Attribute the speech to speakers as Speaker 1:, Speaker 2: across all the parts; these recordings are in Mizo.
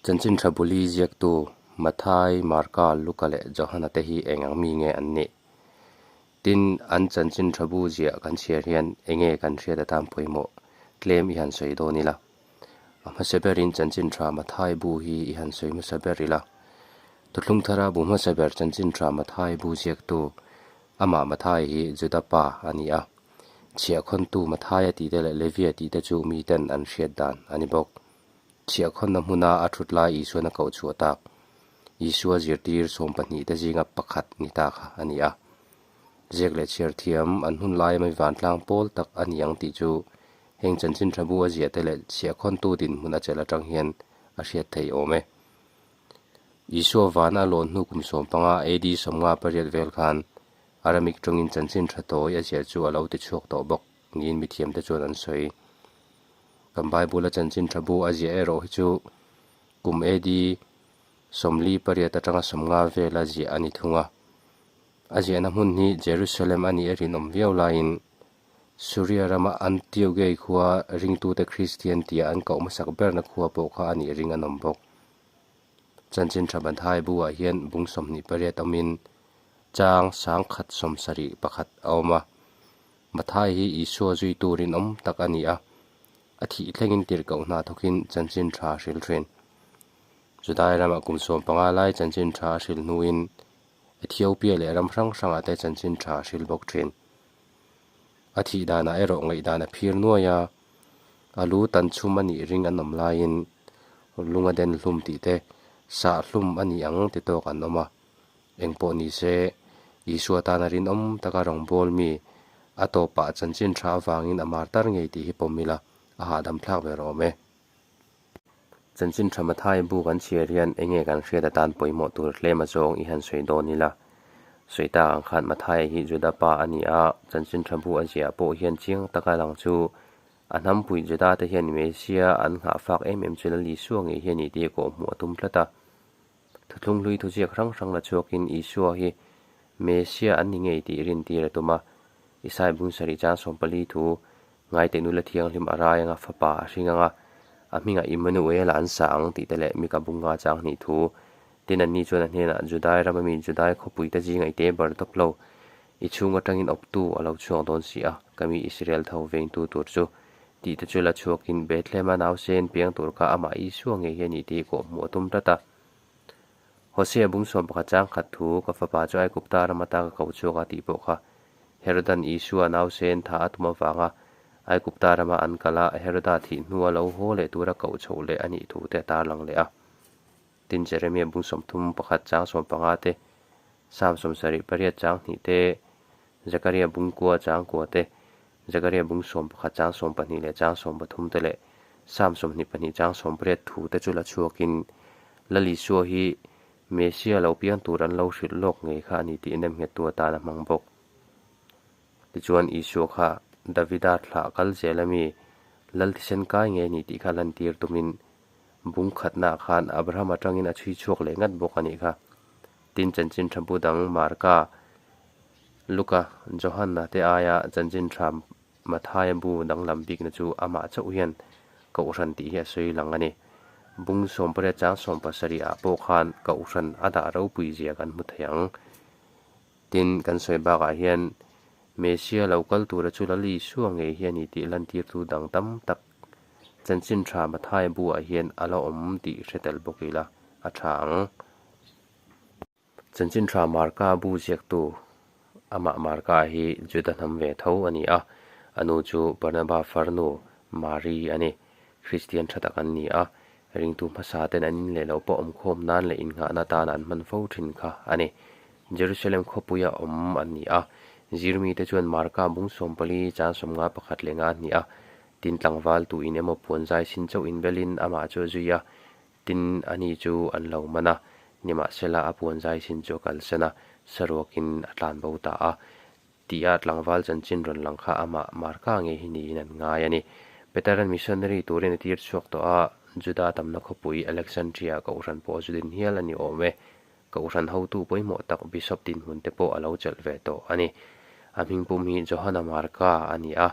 Speaker 1: Chanchin tha buli ziaktu Mathai, Marka, Luka leh Johana te hi eng ang mi nge an nih? Tin, an chanchin tha bu ziah kan chhiar hian enge kan hriat atan pawimawh tlem i han sawi dawn ila. A hmasa berin chanchin tha Mathai bu hi i han sawi hmasa ber ila. Thuthlung thara bu hmasa ber chanchin tha Mathai bu ziaktu amah Mathai hi Juda pa a ni a. Chhiahkhawntu Mathaia tihte leh Levia tihte chu miten an hriat dan a ni bawk. Chhiahkhawnna hmuna a thut lai Isuan a koh chhuah tak, Isua zirtir sawmpahnihte zinga pakhat ni ta kha a ni a. Ziak leh chhiar thiam an hun laia mi vantlang pawl tak a ni ang tih chu heng chanchin tha bu a ziahte leh chhiahkhawntu dinhmun a chelh atang hian a hriat theih awm e. Isua vana a lawn hnu kum sawmpanga AD 58 vel khan Aramik tawngin chanchin tha tawi a ziah chu a lo ti chhuak tawh bawk niin mithiamte chuan an sawi. Kan Bible-a chanchin tha bu a ziah erawh hi chu kum AD 48 atanga 50 vela ziah a ni thung a. A ziahna hmun hi Jerusalem a nih a rinawm viau laiin Suria rama Antiochei khua ringtute Kristian tia an koh hmasak berna khua pawh kha a nih ring an awm bawk. Chanchin tha Mathai buah hian bung 28 awmin chang 171 a awm a. Mathai hi Isua zui turin awm tak a ni a, a thih thlengin tirhkoh hna thawkin chanchin tha a hril thin. Judai ramah kum 15 lai chanchin tha a hril hnuin Ethiopia leh ram hrang hrangah te chanchin tha a hril bawk thin. A thih danah erawh ngaihdan a phir nuai a, a lu tan chhum a nih ring an awm laiin lunga den hlum tih te sah hlum a ni ang ti tawk an awm a. Engpawh ni se, Isua tana rinawm taka rawngbâwl mi a tawpah chanchin tha avangin a mar tar ngei tih hi pawm ila, a hahdam thlak ber awm e. Chanchin tha Mathai bu kan chhiar hian enge kan hriat atan pawimawh tur tlem azawng i han sawi dawn ila. Sawi tak ang khan Mathai hi Juda pa a ni a, chanchin tha bu a ziah pawh hian chiang taka lang chu a hnampui Juda te hian Mesia an nghahfak em em chu Lal Isua ngei hi a ni tih kawhhmuh a tum tlat a. Thuthlung hlui thuziak hrang hrang la chhuakin Isua hi Mesia an ni ngei tih rintir a tum a. Isai bung sarih chang 14 thu Ngaite nula thianghlim a rai anga fapa a hring anga a hmingah Immanuel-a an sa ang tih te leh Mika bunga chang hnih thu tin anni chuan a hnenah Judai rama mi Judai khawpuite zinga i te bar tawp lo i chhung atangin awptu a lo chhuak dawn si a ka mi Israel tho vengtu tur chu tih te chu la chhuakin Bethlehem-a nausen piang tur kha amah Isua ngei hi a ni tih kawhhmuh a tum tlat a. Hosea bung 11 chang khat thu ka fapa chu Aigupta ram ata ka ko chhuak a tih pawh kha Herodan Isua nausen tha a tum avanga Aigupta rama an kal a, Heroda thih hnua lo haw leh tura koh chhoh leh a nih thu te a tarlang leh a. Tin, Jeremia bung 31 chang 15 te, Psalm 78 chang hnih te, Zekaria bung kua chang kua te, Zekaria bung 11 chang 12 leh chang 13 te leh Psalm 22 chang 18 thu te chu la chhuakin Lal Isua hi Mesia lo piang tur an lo hrilh lawk ngei kha a ni tih nemnghettu atan a hmang bawk. Tichuan Isua kha Davida thlah kal zel ami Lal thisen kai ngei a ni tih kha lantir tumin bung khatnaah khan Abraham atangin a chhui chhuak leh ngat bawk a nih kha. Tin chanchin tha bu dang Marka, Luka, Johanna te aia chanchin tha Mathaia bu danglam bikna chu amah chauh hian Kohhran tih hi a sawi lang a ni. Bung 18 chang 70 ah pawh khan Kohhran a dah ropui zia kan hmu thei ang. Tin, kan sawi bakah hian Mesia lo kal tura chu Lal Isua ngei hi a ni tih lantirtu dang tam tak chanchin tha Mathaia buah hian a la awm tih hre tel bawk ila a tha ang. Chanchin tha Marka bu ziaktu amah Marka hi Juda hnam ve tho a ni a, a nu chu Barnaba farnu Mari a ni. Kristian tha tak an ni a, ringtu hmasa ten an in leh loh pawh awmkhawm nan leh innghahna tan an hman fo thin kha a ni. Jerusalem khawpuia awm an ni a, zirmi te chuan Marka bung 14 chang 51 leh nga hnih a, tin tlangval tu in emaw puan zai sin chauh inbelin amah chu a zui a, Tin, ani chu an lo man a, nimahsela a puan zai sin chu a kalsan a, saruakin a tlan bo ta a. Tia tlangval chanchin rawn lang kha amah Marka ngei hi niin an ngai a ni. Peteran missionary turin a tir chhuak tawh a, Juda tamna khawpui Alexandria Kohhran pawh zu din hial a ni awm e. Kohhran hotu pawimawh tak Bishop dinhmun te pawh a lo chelh ve tawh a ni. A hmingpum hi Johana Marka a ni a,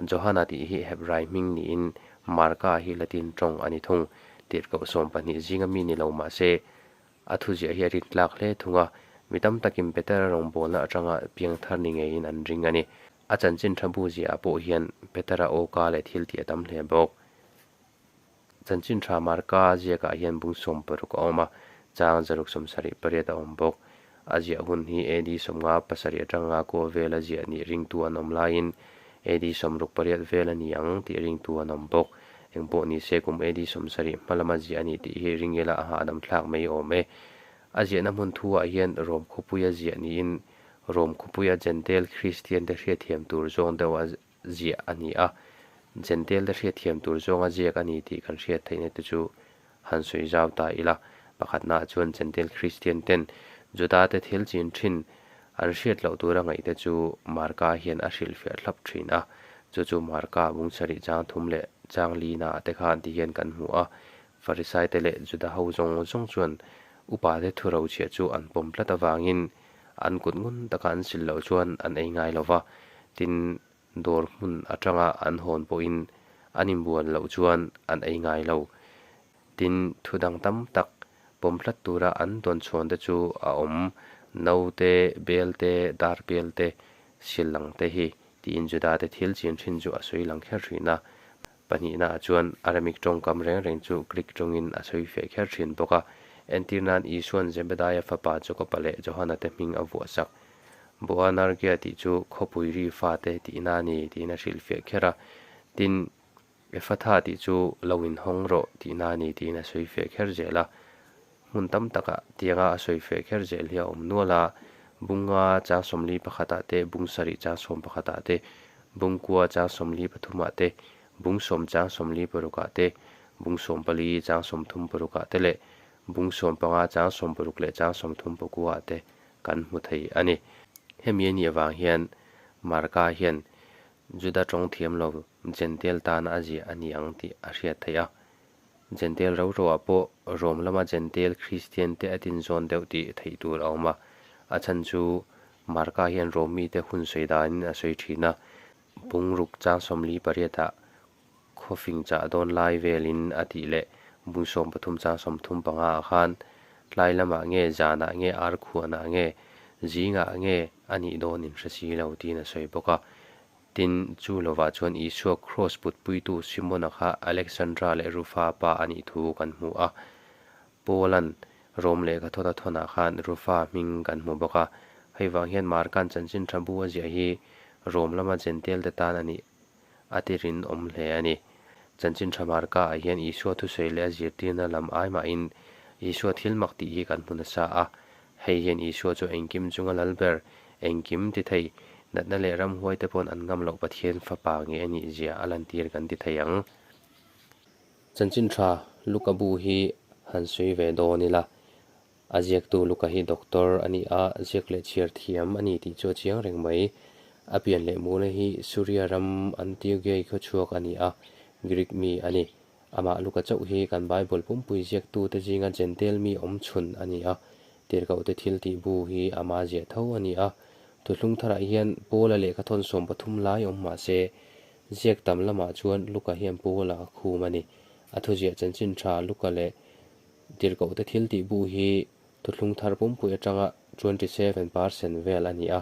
Speaker 1: Johana tih hi Hebrai hming niin Marka hi Latin tawng a ni thung. Tirhkoh 12 zinga mi ni lo mah se, a thuziah hi a rintlak hle thung a, mi tam takin Petera rawngbawlna atanga piangthar ni ngeiin an ring a ni. A chanchin tha bu ziahah pawh hian Petera awka leh thil tih a tam hle bawk. Chanchin tha Marka ziakah hian bung 60 a awm a, chang 178 a awm bawk. A ziah hun hi AD 57 atanga kuah vela ziah nih ringtu an awm laiin AD 68 vel a ni ang tih ringtu an awm bawk. Engpawh ni se kum AD 70 hma lama ziah a ni tih hi ring ila a hahdam thlak mai awm e. A ziahna hmun thu ah hian Rom khawpuia ziah niin Rom khawpuia Jentail Kristian te hriatthiam tur zawng deuh a ziah a ni a. Jentail te hriatthiam tur zawnga ziak a ni tih kan hriat theihna te chu han sawi zau ta ila. Pakhatnaah chuan Jentail Kristian ten Juda te thil chin thin an hriat loh tura ngaih te chu Marka hian a hrilhfiah thlap thin a. Chu chu Marka bung sarih chang thum leh chang li naah te khan ti hian kan hmu a. Farisai te leh Juda ho zawng zawng chuan upa te thu rochhiah chu an pawm tlat avangin an kut ngun taka an sil loh chuan an ei ngai lo va, tin dawr hmun atanga an hawn pawhin an inbuan loh chuan an ei ngai lo. Tin, thu dang tam tak pawm tlat tura an dawn chhawn te chu a awm, no te, bel te, dar bel te, sil lang te hi tiin Juda te thil chin thin chu a sawi lang kher thin a. Pahnihnaah chuan Aramik tawngkam reng reng chu Grik tawngin a sawi feh kher thin bawk a. Entir nan Isua'n Zebedaia fapa Jakoba leh Johana te hming a vuahsak. Boanergia tih chu khawpui ri fate tihna a ni tiin a hrilhfiah kher a. Tin, Ephatha tih chu lo inhawng rawh tihna a ni tiin a sawi feh kher zel a. Hmun tam takah tianga a sawi feh kher zel hi a awm nual a, Bunga chang 41 pakhatah te, Bung sarih chang sawm pakhatah te, Bung kua chang 43 ah te, Bung sawm chang 46 ah te, Bung 14 chang 36 ah te leh Bung 15 chang 60 leh chang 39 ah te kan hmu thei a ni. Hemi a nih avang hian Marka hian Juda tawng thiam lo Jentail tana a ziah a ni ang tih a hriat theih a. Jentail ro roah pawh Rom lama Jentail Kristian te a tinzawn deuh tih theih tur a awm a. A chhan chu Marka hian Rom mite hun sawi danin a sawi thin a, Bungruk chang 48 ah khawfing chah dawn lai velin a tih leh bung 13 chang 35 ah khan tlai lamah nge zanah nge ar khuanah nge zingah nge a nih dawn inhre si lo tiin a sawi bawk a. Tin, chu lovah chuan Isua kraws putpuitu Simona kha Alexandra leh Rufa pa a nih thu kan hmu a. Paula'n Rom lehkha thawn a thawnah khan Rufa hming kan hmu bawk a. Hei vang hian Marka'n chanchin tha bu a ziah hi Rom lama Jentail te tan a nih a ti rinawm hle a ni. Chanchin tha Marka-ah hian Isua thusawi leh a zirtirna lam ai mahin Isua thil mak tih hi kan hmu nasa a. Hei hian Isua chu engkim chunga lal ber, engkim ti thei, natna leh ramhuai te pawn an ngam loh Pathian fapa nge a nih zia a lantir kan ti thei ang. Chanchin tha Luka bu hi han sawi ve dawn ila, a ziaktu Luka hi doctor a ni a, ziak leh chhiar thiam a ni tih chu a chiang reng mai. A pian leh muhna hi Suria ram Antiochiai khawchhuak a ni a, Greek mi a ni. Amah Luka chauh hi kan Bible pumpui ziaktute zinga Jentail mi awm chhun a ni a, tirhkohte thil tih bu hi ama ziah tho a ni a. Thuhlung tharah hian Paula lehkha thawn 13 lai awm mah se, ziak tam lamah chuan Luka hian Paula a khum a ni. A thuziah chanchin tha Luka leh tirhkohte thil tih bu hi Thuthlung thar pumpui atanga 27% vel a ni a.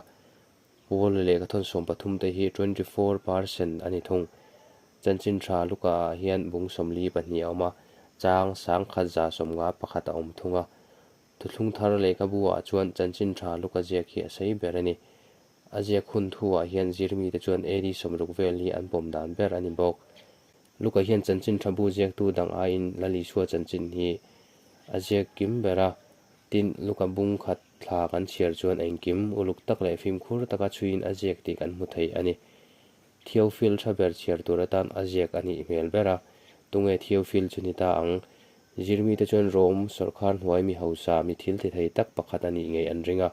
Speaker 1: Paula lehkha thawn 13 te hi 24% a ni thung. Chanchin tha Luka ah hian bung 42 a awm a, chang 1191 a awm thung a. Thuthlung thar lehkhabu ah chuan Chanchin tha Luka ziak hi a sei ber a ni. A ziak hun thu ah hian zirmite chuan AD 60 vel hi an pawm dan ber a ni bawk. Luka hian Chanchin tha bu ziaktu dang aiin Lal Isua chanchin hi a ziak kim ber a, tin Luka bung khat thla kan chhiar chuan engkim uluk tak leh fimkhur taka chhuiin a ziak tih kan hmu thei a ni. Theophil tha ber chhiar tur atan a ziak a nih hmel ber a, tunge Theophil chu ni ta ang? Zirmite chuan Rome sawrkhar hnuai mi hausa mi thil ti thei tak pakhat a nih ngei an ring a.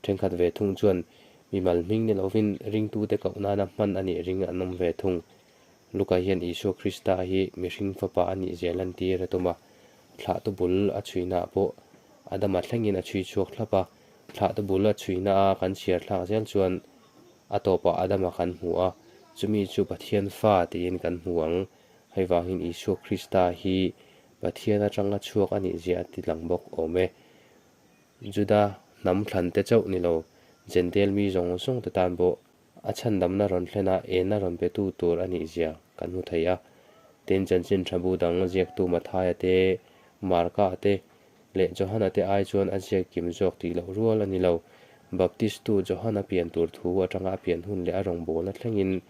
Speaker 1: Thenkhat ve thung chuan mimal hming ni lovin ringtute koh nana hman a nih ring an awm ve thung. Luka hian Isua Krista hi mihring fapa a nih zia lantir a tum a, thlahtu bul a chhuinaah pawh Adama thlengin a chhui chhuak thlap a, thlahtu bul a chhuina a kan chhiar thlak zel chuan a tawpah Adama kan hmu a, chumi chu Pathian fa tiin kan hmu ang. Hei vangin Isua Krista hi Pathian atanga chhuak a nih zia a ti lang bawk awm e. Juda hnam thlante chauh ni lo, Jentail mi zawng zawng te tan pawh a chhandamna rawn thlen a, enna rawn petu tur a nih zia kan hmu thei a. Tin, chanchin tha bu dang ziaktu Mathaia te, Marka te leh Johana te ai chuan a ziak kim zawk tih loh rual a ni lo. Baptistu Johana pian tur thu atanga a pian hun leh a rawngbawlna thlengin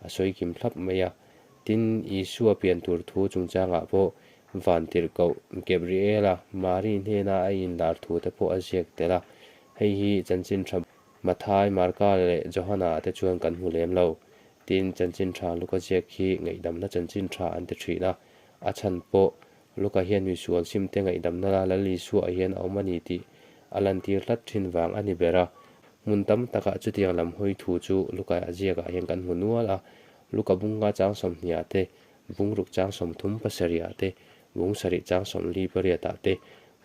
Speaker 1: a sawi kim thlap mai a. Tin, Isua pian tur thu chungchangah pawh Vantirhkoh Gabriela Mari hnena a inlar thu te pawh a ziak tel a. Hei hi chanchin tha Mathai, Marka leh Johana te chuan kan hmu lem lo. Tin, chanchin tha Luka ziak hi ngaihdamna chanchin tha an ti thin a. A chhan pawh Luka hian misual simte ngaihdamna la Lal Isua hian a awm a ni tih a lantir tlat thin vang a ni ber a. Hmun tam takah chutiang lam hawi thu chu Luka a ziakah hian kan hmu nual a. Luka bunga chang sawmhniah te, bungruk chang 37 ah te, bung sarih chang 48 ah te,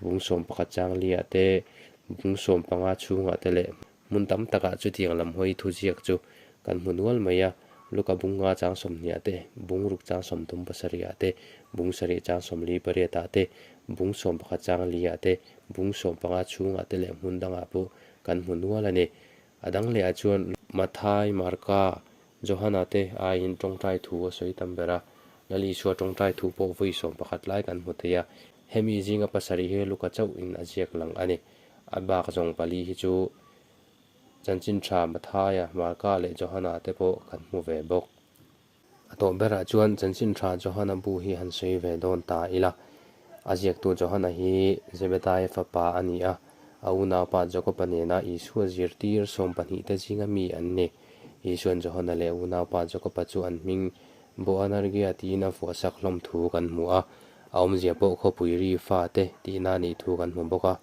Speaker 1: bung 11 chang li ah te, bung 15 chhungah te leh hmun tam takah chutiang lam hawi thu ziak chu kan hmu nual mai a. Luka bunga chang 20 ah te, bungruk chang 37 ah te, bung sarih chang 48 ah te, bung 11 chang li ah te, bung 15 chhungah te leh hmun dangah pawh kan hmu nual a ni. A dang lehah chuan Mathai, Marka, Johana te aiin tawngtai thu a sawi tam ber a, Lal Isua tawngtai thu pawh vawi 11 lai kan hmu thei a, hemi zinga pasarih hi Luka chauhin a ziak lang a ni. A bak zawng pali hi chu Chanchin Tha, Mathaia, Marka leh Johana te pawh kan hmu ve bawk. A tawh berah chuan Chanchin Tha Johana bu hi han sawi ve dawn ta ila. A ziaktu Johana hi Zebedaia fapa a ni a, a unaupa Jakoba nena Isua zirtir 12 te zinga mi an ni. Isuan Johana leh unaupa Jakoba chu an hming Boanergia tiin a vuahsak hlawm thu kan hmu a, a awmzia pawh khawpui ri fa te tihna nih thu kan hmu bawk a.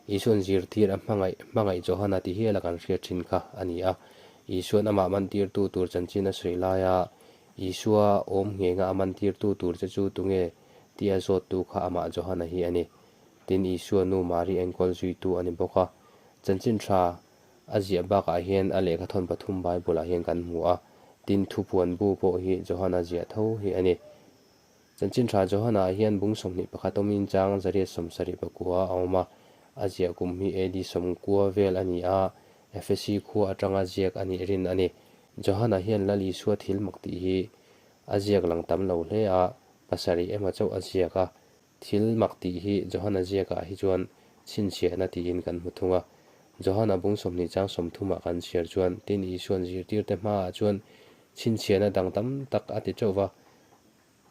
Speaker 1: Isuan zirtir a hmangaih hmangaih Johana ti hiala kan hriat thin kha a ni a. Isuan amah mantirtu tur chanchin a sawi laia Isua awm nghenga a mantirtu tur che chu tunge tih a zawttu kha amah Johana hi a ni. Tin, Isua nu Mari enkawl zuitu a ni bawk a. Chanchin tha a ziah bakah hian a lehkha thawn pathum Bible-ah hian kan hmu a. Tin, thupuan bu pawh hi Johana ziah tho hi a ni. Chanchin tha Johana-ah hian bung 21 awmin chang 174 a awm a. A ziah kum hi AD 90 vel a ni a, Efesi khua atanga ziak a nih rin a ni. Johana hian Lal Isua thil mak tih hi a ziak lang tam lo hle a, pasarih emaw chauh a ziak a. Thil mak tih hi Johana ziakah hi chuan chhinchhiahna tiin kan hmu thung a. Johana bung 20 chang 30 ah kan chhiar chuan tin Isuan zirtirte hmaah chuan chhinchhiahna dang tam tak a ti teuh va.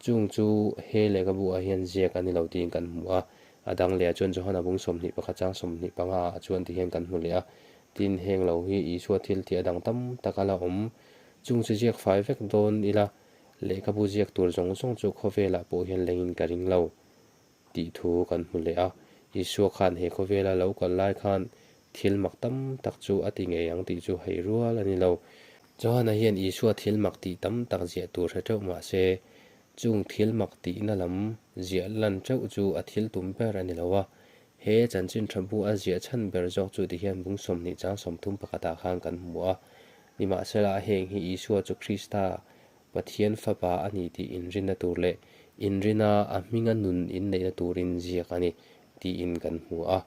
Speaker 1: Chung chu he lehkhabu ah hian ziak a ni lo tiin kan hmu a. A dang lehah chuan Johana bung 21 chang 25 ah chuan ti hian kan hmu leh a. Tin heng lo hi Isua thil tih a dang tam tak a la awm. Chung chu ziak fai vek dawn ila lehkhabu ziak tur zawng zawng chu khawvelah pawh hian lengin ka ring lo tih thu kan hmu leh a. Isua khan he khawvela lo kal lai khan thil mak tam tak chu a ti ngei ang tih chu hei rual a ni lo. Johana hian Isua thil mak tih tam tak ziah tur hre teuh mah se, chung thil mak tihna lam ziah lan teuh chu a thil tum ber a ni lo a. He chanchin tha bu a ziah chhan ber zawk chu tihian bung 20 chang 31 ah khan kan hmu a. Nimahsela heng hi Isua chu Krista Pathian fapa a ni tih inrinna tur leh inrina a hminga nun inneihna turin ziak a ni tiin kan hmu a.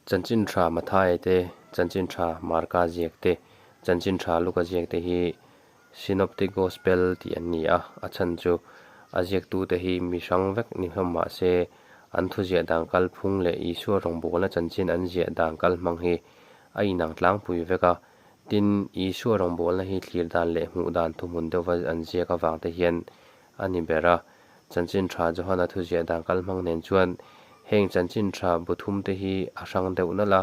Speaker 1: Chanchin tha Mathaia te, Chanchin tha Marka ziak te, Chanchin tha Luka ziak te hi Synoptic Gospel tih an ni a, a chhan chu a ziaktute hi mi hrang vek ni hlawm mah se an thuziah dan kalphung leh Isua rawngbawlna chanchin an ziah dan kalhmang hi a inang tlangpui vek a. Tin, Isua rawngbawlna hi thlir dan leh hmuh dan thuhmun deuhva an ziak avang te hian a ni ber a. Chanchin tha Johana thuziah dan kalhmang nen chuan heng chanchin tha bu thum te hi a hrang deuh nalh a.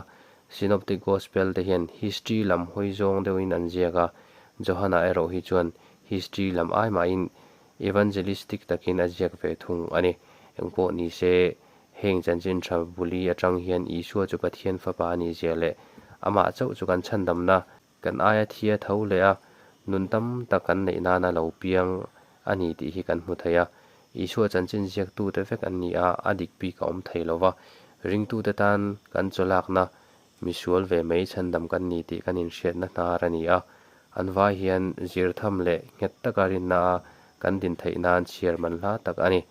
Speaker 1: Synoptic Gospel te hian history lam hawi zawng deuhin an ziak a, Johana erawh hi chuan history lam ai mahin evangelistic takin a ziak ve thung a ni. Engpawh ni se, Heng chanchin tha buli atang hian Isua chu Pathian fapa a nih zia leh amah chauh chu kan chhandamna, kan aia thia tho leh a nun tam tak kan neih nana lo piang a ni tih hi kan hmu thei a. Isua chanchin ziaktute vek an ni a, a dik bik a awm thei lo va. Ringtute tan kan chawlakna misual ve mai chhandam kan ni tih kan inhriatna hnar a ni a. An vai hian zir tham leh nghet taka rinna a kan din theih nan chhiar man hla tak a ni.